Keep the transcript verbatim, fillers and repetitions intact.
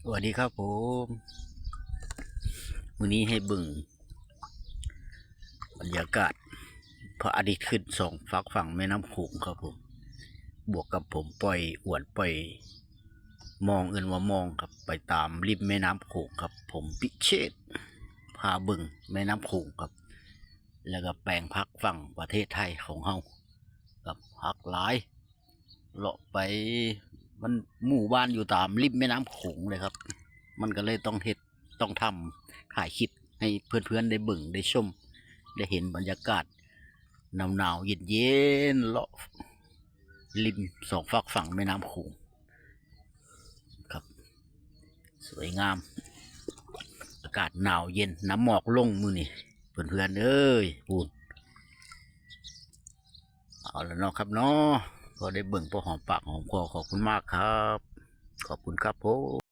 สวัสดีครับผม มื้อนี้ให้เบิ่งบรรยากาศพระอาทิตย์ขึ้นสองฟากฝั่งแม่น้ำโขงครับผม บวกกับผมปล่อยอวนปล่อยมอง เอิ้นว่ามองครับ ไปตามริมแม่น้ำโขงครับ ผมพิเชษฐ์พาเบิ่งแม่น้ำโขงครับ แล้วก็แปลงผักฝั่งประเทศไทยของเฮาครับ ผักหลาย เลาะไป มันหมู่บ้านอยู่ตามริมแม่น้ำโขงเลยครับ มันก็เลยต้องเฮ็ด ต้องทำ ถ่ายคลิปให้เพื่อนๆได้เบิ่งได้ชม ได้เห็นบรรยากาศหนาวๆเย็นๆ เลาะริมสองฟากฝั่งแม่น้ำโขงครับ สวยงาม อากาศหนาวเย็น น้ำหมอกลงมื้อนี้ เพื่อนๆเอ้ย พู้น เอาละเนาะครับเนาะ พอได้เบิ่งพอหอมปากหอมคอ ขอบคุณมากครับ ขอบคุณครับผม